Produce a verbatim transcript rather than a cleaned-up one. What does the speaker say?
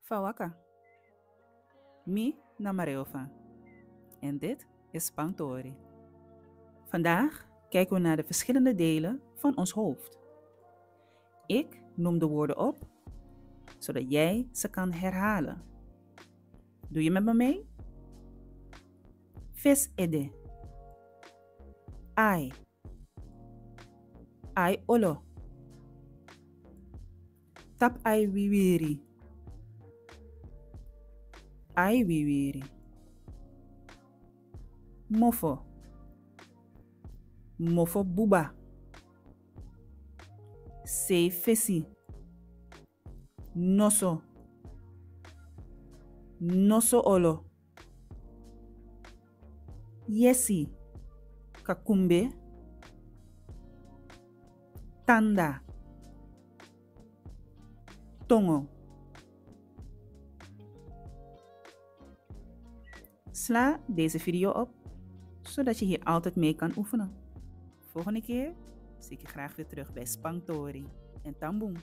Fa waka. Mi na Mareofa en dit is Spangtori. Vandaag kijken we naar de verschillende delen van ons hoofd. Ik noem de woorden op, zodat jij ze kan herhalen. Doe je met me mee? Fesi ede. Ai. Ai olo. Tapu ai wiwiri. Ai wiwiri. Mofo. Mofo buba. Sei fesi. Noso. Noso olo. Yesi. Kakumbe. Tanda. Tongo. Sla deze video op, zodat je hier altijd mee kan oefenen. Volgende keer zie ik je graag weer terug bij Spangtori en Tambung.